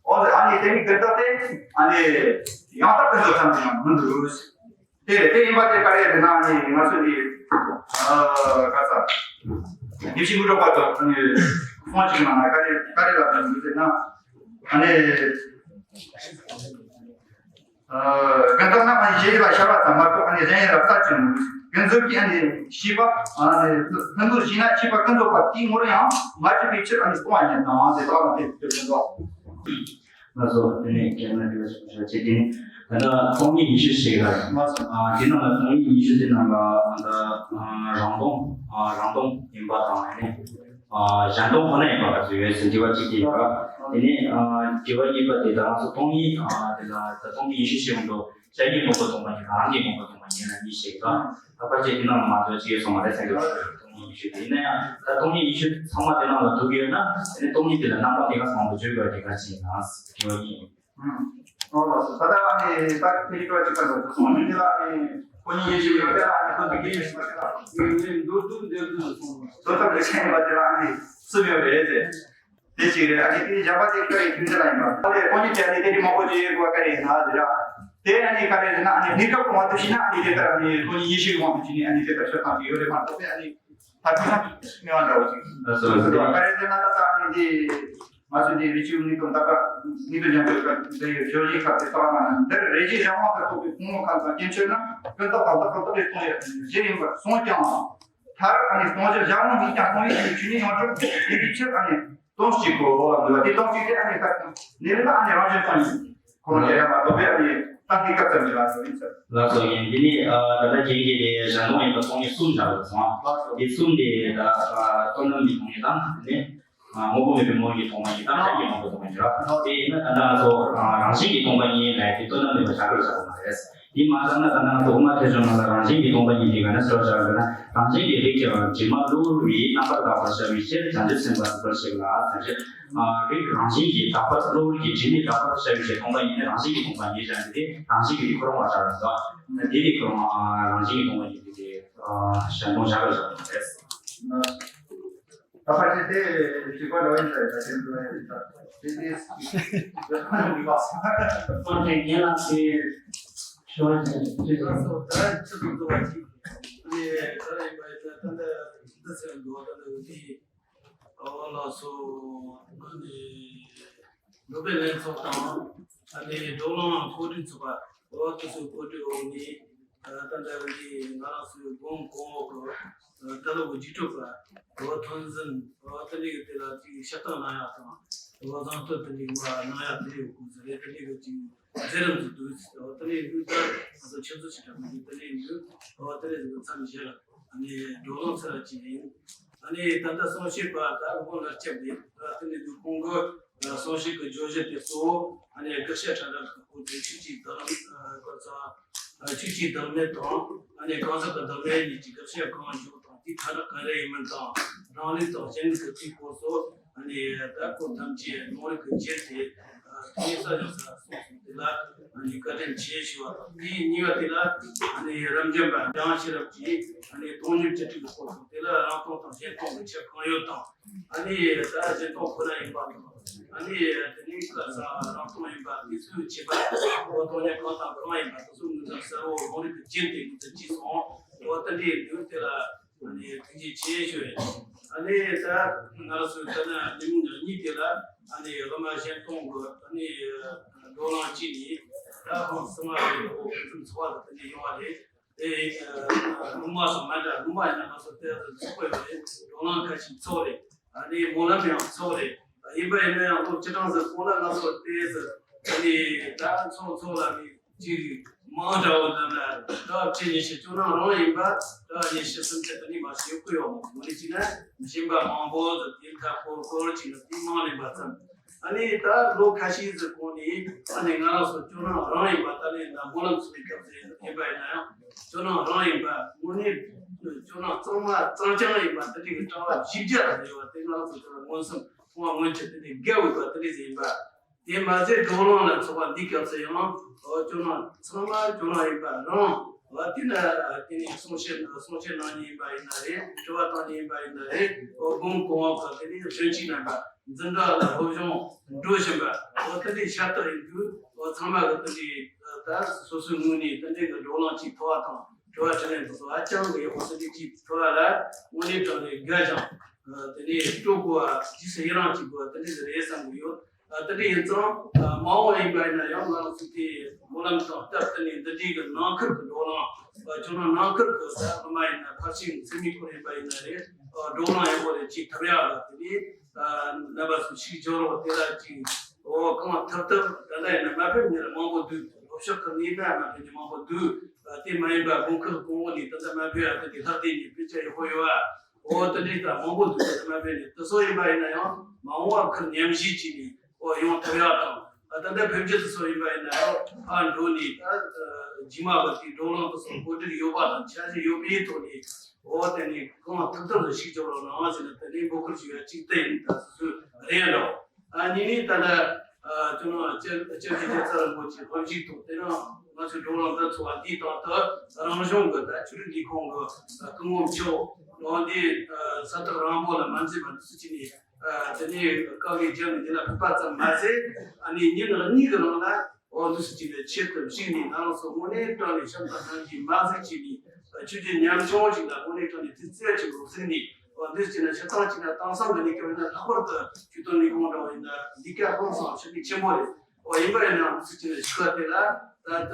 འོ་ཨ་ནི་དེ་ནི་ཀུན་རྫོབ་དེ་ཨ་ནི་ཡང་དག་ཀུན་རྫོབ་ཙམ་དུ་ཡང་མི་འདུག་དེ་རེད། དེ་ཡིན་པ་དེ་ག་རེ་རེད་ན་ཨ་ནི་ང་ཚོས་འདི་ཨ་ག་ས་དེ་བཞིན་དུ་འགྲོ་བ་དང་ཨ་ནི་ཁོང་ཅིག་ནང་ན་ག་རེ་ག་རེ་ལ་ཐོན་འདུག་ཟེར་ན་ཨ་ནི། ཀུན་བཏགས་རྣམ་པ་གཉིས་ཞེས་པ་ཤར་བ་ཙམ་མ་གཏོགས་ཨ་ནི་གཞན་ཡིན་ལ་རྩ་ཆེན་མོ་ཀུན་ ཐབས་ཀྱི་ཨ་ནི་ཤེས་པ། ཨ་ནི་ཕན་ཚུན་ཤེས་ན་ཤེས་པ་ཀུན་རྫོབ་པ་དེའི་ངོར་ཡང་མ་གྲུབ་པའི་ཕྱིར་ཨ་ནི་སྟོང་པ་ཉིད་དང་དེ་དག་ལ་དེ་ལྟར་མི་འདུག་ལགས་སོ། དེ་ནས་རྒན་ལགས་འདི་ལ་ཞུ་ཞུ་བྱེད་དེ་ནི་ད་ལྟ་སྟོང་ཉིད་ཉི་ཤུ་ཞིག་ལ། ལགས་སོ། ཨ་དེ་ནང་ལ་སྟོང་ཉིད་ཉི་ཤུ་དེ་ནང་ལ་ད་ཨ་རང་སྟོང་ཨ་རང་སྟོང་ཡིན་པ་དང་ནི་ཨ་གཞན་སྟོང་ཁོ་ན་ཡིན་པ་ག་ཚོད་ཡོད་ཟེར་དྲི་བ་གཅིག་དེ་ཡིན་པ། དེ་ནས་ཨ་དྲི་བ་གཉིས་པ་དེ་ད་ང་ཚོ་སྟོང་ཉིད་ཨ་དེ་ལ་ད་སྟོང་ཉིད་ཉི་ཤུ་ཞིག་འདུག་བཅའ་ཉིད་དངོས་པོ་སྟོང་པ་ཉིད་དང་རང་གི་དངོས་པོ་སྟོང་པ་ཉིད་ལ་གཉིས་ཤིག་དང་། ད་ཕལ་ཆེར་དེ་ནང་ལ་མ་གཏོགས་ཅི་ཡོད་སོང་མ་རེད་བསམ་གྱི་འདུག་སྟོང་ཉིད་ཉི་ཤུ་དེ་ཡིན་ན་ཡང་ད་སྟོང་ཉིད་ཉི་ཤུ་ཚང་མ་དེ་ནང་ལ་འདུ་གི་ཡོད་ན་དེ་ནི་སྟོང་ཉིད་དེ་ལ་རྣམ་པ་གནས་སྐབས་མང་པོ་བརྗོད་དགོས་པ་དེ་ག་ཅི་ཡིན་ན་དྲི་བ་གཉིས། ཨོ་ལགས་སོ། ད་ལྟ་ཨ་ནི་ད་ཁྱེད་ཀྱིས་དྲི་བ་གཅིག་པ་འདུག་སོང་ནི་དེ་ལ་ཨ་ནི་ཁོ་གཉིས་ཡེ་ཤེས་ཡོད་དེ་ལ་ཨ་ནི་ཁོ་ཚོ་གི་ཡེ་ཤེས་པ་དེ་ལ་ངས་མདོར་བསྡུས་མདོར་བསྡུས་སོང་། དོན་དམ་རེ་ཆེན་པ་དེ་ལ་ཨ་ནི་གསུམ་ཡོད་རེད་ཟེར། དེ་གཅིག་རེད། ཨ་ནི་དེ་གཞན་པ་དེ་ཁྱོད་ཡི་ཁྱོད་ཅི་ལ་ཡིན་པ། ད་ལྟ་ཁོ་གཉིས་དེ་ཨ་ནི་དེ་དེ་མང་པོ་ཅིག་ཡོད་དགོས་པ་ག་རེ་ཡིན་ན་དེ་ར། དེ་ཨ་ནི་ག་རེ་ཟེར་ན་ཨ་ནི་གནས་སྐབས་གོང་དུ་ཤེས་ན་ཨ་ནི་དེ་ལྟར་ཨ་ནི་ཁོ་གཉིས་ཡེ་ཤེས་དབང་དུ་བྱས་ནས་ཨ་ནི་དེ་ལྟར་ཤོད་སྟངས་ཅིག་ཡོད་རེད་མ་གཏོགས་པའི་ཨ་ནི་ད་ཁོ་ན་སྨྲེ་བ་འདྲ་བོ་ཅིག་ལགས་སོ། ལགས་སོ། ག་རེ་ཟེར་ན་ད་ལྟ་ཨ་ནི་དེ། ང་ཚོས་འདི་རི་ཆུ་དངོས་དང་ད་ལྟ་དངོས་དང་མཉམ་པའི་སྐབས་འདི་ཡི་ཞོར་གྱི་སྐབས་དེ་ལྟ་བ་ན་འདིར་རེ་ཞིག་གཞན་དབང་དུ་རྟོག་པའི་ཕུང་པོ་ཁམས་དང་སྐྱེ་མཆེད་ན་ཀུན་རྟོག་དང་བདག་པོ་རྟོག་པའི་སྟོང་ཉིད་གཞིར་ཡིན་པར་གསུངས་ཀྱང་། མཐར་ཨ་ནི་སྟོང་ཉིད་གཞན་དབང་མིན་ཀྱང་སྟོང་ཉིད་ཀྱི་ཆོས་ཉིད་ཡོངས་གྲུབ་ཡིན་པའི་ཕྱིར་ཨ་ནི་སྟོང་གཅིག་གོ་འོ་ལ་འདུལ་བ་དེ་སྟོང་གཅིག་དེ་ཨ་ནི་ད་ནི་ལ་ཨ་ནི་རང་བཞིན་སྟོང་ཉིད་ཁོ་ན་དེ་ཡང་མ་གཏོགས་པའི་ཨ་ནི་ད་དེ་སྐབས་ཙམ་གྱི་ལ་ཡོད་ཡིན་ཟེར། ལགས་སོ། ཡིན། འདི་ནི་ཨ་ད་ལྟ་རྒན་གྱིས་དེ་གཞན་སྟོང་ཡིན་པ་སྟོང་ཉིད་གསུམ་བཞག་ཡོད་སོང་། ལགས་སོ། དེ་གསུམ་དེ་ད་ཨ་དོན་དམ་གྱི་སྟོང་ཉིད་དང་དེ་ནི། དངོས་པོ་མེད་པའི་ངོ་བོ་ཉིད་སྟོང་པ་ཉིད་དང་གཞན་གྱིས་སྟོང་པ་སྟོང་པ་ཉིད་རེད། དེ་ཡིན་ན་ད་ལྟ་ང་ཚོ་རང་བཞིན་གྱིས་སྟོང་པ་ཉིད་ལས་དེ་དོན་དམ་མེད་པར་བཞག་པར་བྱ་བ་མ་རེད། དེ་མ་ཚད་ན་ད་ལྟ་ང་ཚོ་དབུ་མ་ཐལ་འགྱུར་ནང་ལ་རང་བཞིན་གྱིས་སྟོང་པ་ཉིད་དེ་ག་ནས་ཟེར་བ་བཞག་ཟེར་ན། རང་བཞིན་གྱི་རིགས་ཀྱི་དྲི་མ་བླུ་བའི་རྣམ་པར་དག་པར་བྱ་བའི་ཕྱིར་བྱང་ཆུབ་སེམས་དཔའ་སེམས་དཔའ་ཞིག་ལ་ཟེར་ཞེས། རིགས་རང་བཞིན་གྱིས་དག་པར་བླུ་བའི་དྲི་མས་དག་པར་བྱ་བའི་ཕྱིར་སྟོང་པ་ཉིད་ནི་རང་བཞིན་གྱིས་སྟོང་པ་ཉིད་ཀྱང་དེ་རང་བཞིན་གྱིས་དེ་ཁོ་རང་བ་བཞག་ཟེར་བ། དེ་དེ་ཁོ་རང་རང་བཞིན་གྱིས་སྟོང་པ་ཉིད་དེ་གཞན་སྟོང་བཞག་པར་བྱ་བ་མ་རེད། ད་ཕལ་ཆེར་དེ་གཅིག་པ་འདྲ་བ་ཡིན་ས་རེད། ད་དེ་འདྲ་ཡིན་ས་རེད། དེ་དེ་ཡོད་ཁ་ནས་མི་བ་སོང་། ཁོང་གི་རྒན་ལགས་ཀྱིས་ཞུ་བ་ཅིག་ཅིག་ལ་སོགས་ད་ཆུ་ཚོད་འདུ་བ་ཅིག་ནས་ད་ཡིན་པ་ཡིན་ན་ད་འདི་འདི་ཟེར་འདུག་ད་འདི་འདི་ཨོ་ལགས་སོ། ཨ་ནི་འགྲོ་བའི་ལྷན་ཚོགས་དང་ཨ་ནི་བགྲོ་གླེང་གོ་སྒྲིག་ཚོགས་པ་ཨོ་དེ་ཚོའི་གོ་སྒྲིག་འོག་ནས། ད་ལྟ་འདི་ང་རང་ཚོའི་དགོན་གོང་འོག་གི་ད་ལོ་གི་རྒྱུགས་སྤྲོད་པ་འོ་ཐོན་འཛིན་འོ་དེ་འདྲའི་གི་དེ་ལ་ཅིག་ཤ་སྟག་གནང་ཡག་དང་འོ་བཟང་སྤྲོད་དེ་འདྲའི་མ་གནང་ཡག་དེ་འདྲའི་གི་སྐོར་ཟེར་རེད། དེ་འདྲའི་གི་ཅིག་མཛད་རིམ་ཟིག་འདུག་འོ་དེ་འདྲའི་འདུག་ད་ང་ཚོ་ཆུ་ཚོད་ཕྱེད་ཀ་མི་འདུག་དེ་འདྲའི་འདུག་འོ་དེ་འདྲའི་ཟིག་མཚམས་བཞག་ཨ་ནི་བགྲོ་གླེང་ཚར་ཅིག་ཡིན། ཨ་ནི་ད་ལྟ་གསུང་བཤད་པ་ད་ལོ་ལ་སྐྱབས་རེད། ད་དེ་ནས་འདུག་ཁོང་གི་གསུང་བཤད་ཀྱི་བརྗོད་གཞི་དེ་གཙོ་བོ་ཨ་ནི་དགག་བྱ་ཕྲ་རགས་ཀྱི་སྐོར་དེ་ཆོས་ཀྱི་བདག་ལ་ཁོ་ཚོ་ཆོས་ཀྱི་བདག་མེད་དང་ཨ་ནི་གང་ཟག་གི་བདག་མེད་གཉིས་ཀྱི་དགག་བྱ་གང་བཞག་དང་དེ་ཕྲ་རགས་ག་རེ་ཡིན་མིན་དང་རང་ལུགས་དང་གཞན་ལུགས་ཀྱི་ཚིག་སྐོར་སོགས་ཨ་ནི་ད་ཁོ་ཐམས་ཅད་ལུང་རིགས་ཀྱི་རྒྱན་དེ་ཐོག་ནས་གསལ་རྐྱང་ས་གསུངས་སོང་། དེ་ལ་ཨ་ནི་བཀའ་དྲིན་ཆེ་ཞུ་བ་དང་དེའི་གཉིས་པ་དེ་ལ་ཨ་ནི་རབ་འབྱམས་པ་འཇམ་དབྱངས་ཤེས་རབ་ཀྱིས་ཨ་ནི་སྟོང་ཉིད་བཅུ་དྲུག་གི་སྐོར་དང་དེ་ལ་རང་སྟོང་དང་གཞན་སྟོང་གི་ཁྱད་གང་ཡོད་དང་། ཨ་ནི་ད་གཞན་སྟོང་ཁོ་ན་ཡིན་པ་དང་། ཨ་ནི་དེ་ནི་སྐལ་བཟང་རང་སྟོང་ཡིན་པ་དེ་ཚོའི་ཁྱད་པར་འོ་སྟོང་ཉིད་གང་དང་གང་ཡིན་པ་དེ་ཚོ་ངོས་འཛིན་གསལ་བོ་ལུང་རིགས་ཀྱི་རྒྱན་དེ་ངོས་འཛིན་བྱས་སོང་། འོ་དེ་འདྲའི་དུས་དེ་ལ་ཨ་ནི་ཐུགས་རྗེ་ཆེ་ཞུ་ཡིན། ཨ་ནི་ད་ང་རང་ཚོའི་ད་ནི་ཉིན་མོ་གཉིས་དེ་ལ་ཨ་ནི་བླ་མ་གཞན་སྟོང་གི་ཨ་ནི་བགྲོ་གླེང་བྱས་ནས་ད་ཁོང་སྲུང་མ་རེད། འོ་ཕུན་སུམ་ཚོགས་པ་དང་དེ་འདྲ་ཡོང་བ་རེད། དེ་ལུང་པ་སོགས་མ་འདྲ། ལུང་པ་ཡིན་ན་ང་ཚོ་དེ་ཚོགས་པ་ཡོད་རེད། བགྲོ་གླེང་ཁ་ཤས་ཚོགས་རེད། ཨ་ནི་སྨོན་ལམ་ཡང་ཚོགས་རེད། ཡིན་པ་ཡིན་ན་ཡང་ལོ་བཅུ་གྲངས་ཟིག་གོང་ལ་ང་ཚོ་དེ་ཟིག་ཨ་ནི་ད་ཚོགས་ཚོགས་ལ་ནི་ཅིག་མང་དྲགས་པོ་འདི་ལ་ད་ཁྲི་ཉི་ཤུ་ཇོ་ནང་རང་ཡིན་པ་ད་ཉི་ཤུ་སུམ་ཅུ་དེ་ནི་མ་ཤེས་ཀི་ཡོད་མོ། མོ་ནི་ཅིག་ན་མི་ཤེས་པ་མང་པོ་ཟིག་དེ་ཁ་སྐོར་སྐོར་ཅིག་ན་དེ་མང་ལེན་པ་ཙམ། ཨ་ནི་ད་ལོ་ཁ་ཤས་ཟིག་གོང་ནས་ཨ་ནི་ང་རང་ཚོ་ཇོ་ནང་རང་ཡིན་པ་ད་ནི་ན་སྨོན་ལམ་ཚོགས་པའི་སྐབས་སུ་ཡིན་པ་ཡིན་ན་ཡང་ཇོ་ནང་རང་ཡིན་པ་དངོས་གནས་ཇོ་ནང་གཙང་མ་གཙང་རྐྱང་ཡིན་པ་དེ་འདྲའི་གི་གྲྭ་བ་བཞི་བརྒྱ་ལ་ཡོད་པ་དེ་ང་རང་ཚོ་ཇོ་ནང་མངོན་སུམ་མཐོང་བ་མངོན་གྱུར་དེ་འདྲའི་དགའ་འོས་པ་དེ་འདྲའི་ཟིག་ཡིན་པ། དེ་མ་ཟད་བགྲོ་གླེང་ལ་ཚོགས་པ་འདིའི་སྐབས་སུ་ཡང་ཇོ་ནང་ཚང་མ་ཇོ་ནང་ཡིན་པ་རང་བ་དེ་ན་དེ་ནས་གསུང་བཤད་གསུང་བཤད་གནང་མཁན་ཡིན་པ་ཡིན་ན་རེད། དྲི་བ་བཏང་མཁན་ཡིན་པ་ཡིན་ན་རེད། དགོན་གོང་འོག་གི་དེ་ནས་གཞོན་སྐྱེས་རྣམ་པ། འཛིན་གྲྭ་ལ་སློབ་སྦྱོང་འགྲོ་བཞིན་པ་འོ་དེ་འདྲའི་ཤ་སྟག་ཡིན་དུས་འོ་ཚང་མ་གི་དེ་འདྲའི་ད་སོ་སོའི་ངོས་ནས་དེ་འདྲའི་གི་བགྲོ་གླེང་ཅིག་ཐོབ་པ་དང་དྲི་བ་དྲིས་ལན་དེ་ཚོ་ཧ་ཅང་གི་ཡག་པོ་ཟིག་འདྲ་ཅིག་ཐོབ་པ་ལ་དངོས་གནས་དྲང་གནས་དགའ་ཞིང་དེ་ནས་སྤྲོ་དགོས་པ་རྗེས་སུ་ཡི་རང་བྱེད་དགོས་པ་དེ་འདྲའི་ཟིག་རེད་བསམ་གི་ཡོད། ད་དེ་འདྲ་ཡིན་ཙང་། ཨ། མ་འོངས་པ་ཡིན་པ་ཡིན་ན་ཡང་ང་རང་ཚོ་དེ་སྨོན་ལམ་དང་སྟབས་བསྟུན་ནས་འདི་འདྲའི་གི་ནང་ཁུལ་གྱི་བགྲོ་གླེང་། ཨ། ཁྱོད་རང་ནང་ཁུལ་གྱི་ས་སློབ་མ་ཡིན་ན་ཕར་ཕྱིན་འཚེ་མེད་སྐོར་ཡིན་པ་ཡིན་ན་རེད། ཨ། བགྲོ་གླེང་ཡག་པོ་རེ་ཅིག་ཐུབ་ཡག་ལ་དེ་ནས། ཨ། རྣམ་པ་ཚོ་ཞིག་འབྱོར་རོགས། དེ་ལ་ཅིག་འོ་གང་ཐུབ་ཐུབ། ད་ལྟ་ཡིན་ན་མ་ཕེབས་མཁན་མང་པོ་འདུག་ལྷོ་ཕྱོགས་ཁུལ་ནས་ན་མ་ཕེབས་མཁན་མང་པོ་འདུག་ཨ། དེ་མ་ཡིན་པ་དགོན་ཁག་གོང་འོག་ནས་ད་ལྟ་མ་ཕེབས་ཡ་དེ་དེ་ལྷག་བསྡད་ནས་ཕེབས་ཆ་ཡག་པོ་ཡོད་ཨ། འོ་དེ་འདྲའི་ད་མང་པོ་འདུག་ད་ལྟ་མ་ཕེབས་ནས། དེ་ཚོ་ཡིན་པ་ཡིན་ན་ཡང་མ་འོངས་པ་ཁུར་ཉམས་ཞིབ་བྱས་ནས་འོ་ཡོང་ཐུབ་ཡག་དང་། ཨ། ད་ལྟ་བོད་བརྒྱུད་དེ་ཚོ་ཡིན་པ་ཡིན་ན་ཡང་ཕར་འགྲོ་ནས། ད་རྗེས་མ་བར་དུ་བགྲོ་གླེང་དེ་ཚོ་གོ་སྒྲིག་ཡོད་པ་དང་འཆར་གཞི་ཡོད་པའི་ཐོག་ནས། འོ་དེ་ནས་གང་ཐུབ་ཐུབ་ཏུ་ཞིག་འཇོག་རོགས་གནང་ཟེར་ནས། དེ་ནས་འབོད་སྐུལ་ཞུ་ཡ་གཅིག་དེ་ཡིན། ད་སོ་སོའི་རེ་འདྲ་བོ། ཨ། གཉིས་ནས་ད་ལྟ། ཨ། ཁྱོད་རང་སྐྱབས་སྐྱབས་རྗེ་རྒྱལ་ཚབ་རིན་པོ་ཆེ་སློབ་ཞུགས་ཐོག་དེ་རིང་ང་ཚོའི་བགྲོ་གླེང་འདི་ཚོགས་པ་འདིའི་སྟེང་དུ་རང་གཞུང་གི་ད་ཆོས་རིག་ལས་ཁུངས་ཀྱི་སྐུ་ངོ་མཆོག་ལོ་འདི་ས་ཐག་རིང་པོ་ལ་མ་འཛེམས་པར་འདུག་སེ་བྱས་ནས། ཨ། དེ་ནས་བཀའ་བརྒྱུད་ནས་འདི་ལ་ཕེབས་པ་ཙམ་མ་ཟད། ཨ་ནི་ཉིན་གཉིས་ཀྱི་རིང་ལ། འོ་འདུག་སེ་བྱས་ནས་ཆེད་དུ་བཞུགས་ནས། ང་རང་ཚོ་དངོས་གནས་དྲང་ནས་ཤམ་ཐབས་སྣ་བརྒྱ་མ་གཟིགས་བྱས་ནས། ཆོས་བརྒྱུད་ཉམ་ཆུང་ཞིག་ལ་དངོས་གནས་དྲང་ནས་དུས་ཚོད་ཅིག་རོགས་ཟིན་ནས། འོ་འདུག་སེ་བྱས་ནས་སྤྱིར་བཏང་བྱས་ན་དེང་སང་གི་གནས་སྐབས་ཡིན་ན་ལྷག་པར་དུ་ཆོས་དོན་ལས་ཁུངས་འདྲ་བོ་ཡིན་ན་ལས་ཀ་ཧང་སང་ཞེ་པོ་ཆེན་པོ་རེད། འོ་ཡིན་པ་ཡིན་ན་འདུག་སེ་བྱས་ནས་ཆོས་དེ་ལ་ད་ལྟ་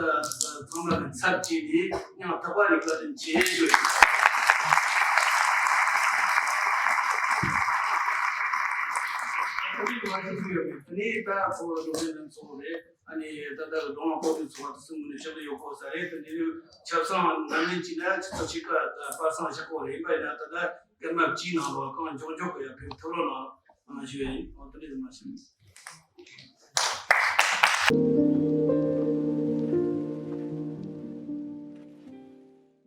ཚང་མ་གི་ཚབ་བྱས་ནས་སྙིང་ཐག་པ་ནས་བཀའ་དྲིན་ཆེ་ཞུ་ཡོད། དེ་ནས་ད་ཁོ་སློབ་དཔོན་རྣམ་ཚོ་རེད། ཨ་ནི་ད་ལྟ་གདོང་ལ་ཕོག་དུས་ཚོ་བ་དུ་སུ་ངོ་ནས་ཤོར་ཡོད་གོ་ས་རེད། དེ་ནས་ཆབ་གསང་ནམ་ནིན་གྱི་ན་ཆུ་ཚོད་ཕྱེད་ཀ་པར་སང་བཞག་གོ་རེད། ཡིན་པ་ཡིན་ན་ད་ལྟ་སྐར་མ་བཅུའི་ནང་ལོགས་གང་མགྱོགས་མགྱོགས་གི་ཡར་ཕེབས་ཐུབ་རོགས་གནང་ཞུ་ཡ་ཡིན། འོ་དེ་འདྲ་ཟེར་མ་ཤེས།